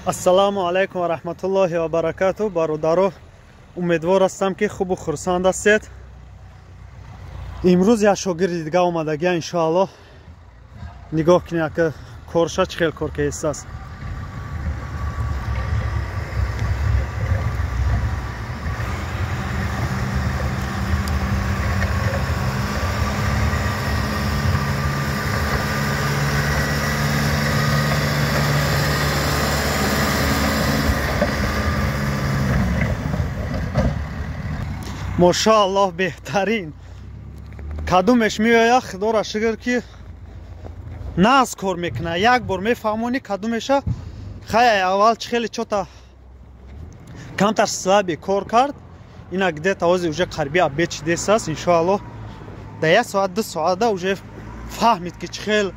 Ассалому алайкум ва раҳматуллоҳи ва баракатуҳ. Бародаро, умедвор ҳастам, ки хубу хурсанд ҳастед. Имрӯз як шогирди дига омадагия, иншоаллоҳ. Нигоҳ кунед, ака корша чӣ хел кор кардааст. Мошааллоҳ, беҳтарин. Кадумеш меояд, худоро шукр, ки нағз кор мекунад. Як бор мефаҳмонӣ кадумеша. Хай, аввал чӣ хеле чота камтар слабый кор кард. Ина где-то ҳозир уже қариби обед шидааст, иншоаллоҳ. Дар як соат, 2 соата уже фаҳмид, ки чӣ хел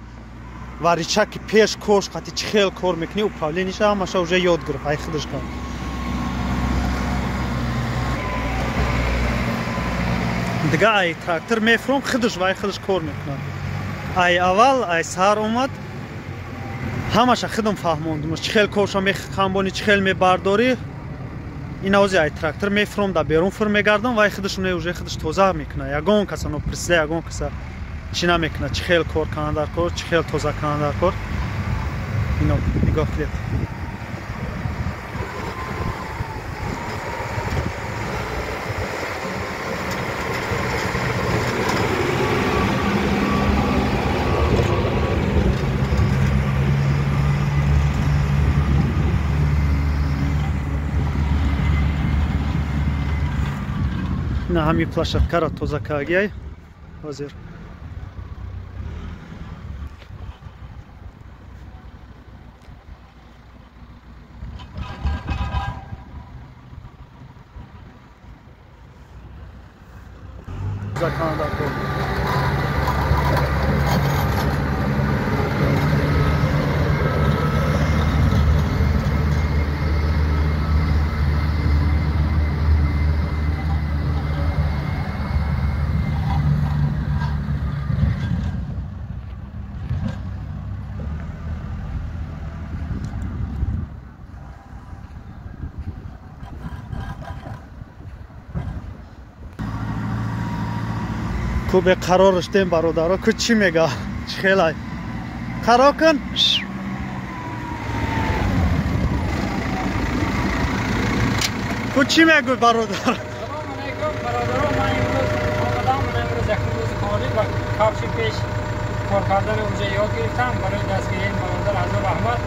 варичаки пеш кош қати чӣ хел кор мекунӣ, управление ша ҳамаша уже ёд гирифт, ай худаш кард. Дига ай трактор мефуром, худаш вай худаш кор мекунад. Ай аввал, ай саҳар омад, ҳамаша худам фаҳмондум, чӣ хел корша мехамбонӣ, чӣ хел мебардорӣ. Ина ҳозир ай трактор мефуром, дар берун фур мегардам, вай худаш уже худаш тоза мекунад. Ягон каса ноприсля, ягон каса чӣ намекунад, чӣ хел кор кунад дар кор, чӣ хел тоза кунад дар кор. Ино нигоҳ кунед. На ҳами площадка ро тоза кардагиай ҳозир. Тоза кунад дар кор. Ку беқарор шудем, бародаро. Ку чӣ мега? Чӣ хелай? Қарор кун. Ку чӣ мегӯй, бародар? Салом алайкум, бародаро. Ман имрӯз омадам, ман имрӯз якум рӯзи корӣ ба кавши пеш кор кардани уже ёд гирифтам. Барои дастгирии бародар ҳазор раҳмат.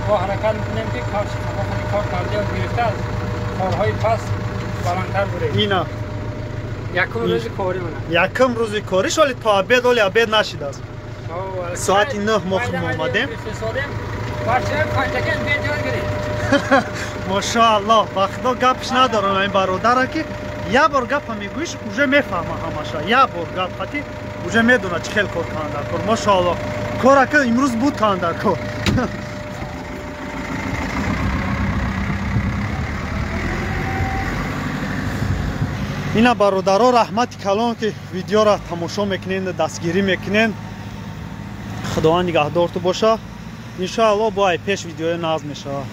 Мо ҳаракат мекунем, ки кавши худи кор карда ёд гирифта, аз корҳои паст баландтар бурем. Ина якум рӯзи корӣ мана. Якум рӯзи кориш, оли то обед, оли обед нашидааст. Соати 9 мо худмо омадем. Бачаҳои Панҷакент, бед ёд гиред. Мошоаллоҳ, ба худо гапш надорам ин бародара, ки як бор гапа мегӯиш, уже мефаҳма ҳамаша. Як бор гап хати уже медонад, чӣ хел кор кунанд дар кор. Мошоаллоҳ, кора ки имрӯз буд кунанд дар кор. Ина, бародаро, раҳмати калон, ки видеоро тамошо мекунен, дастгирӣ мекунен. Худованд нигаҳдорту боша. Иншоаллоҳ, бо ай пеш видеои нағз мешавад.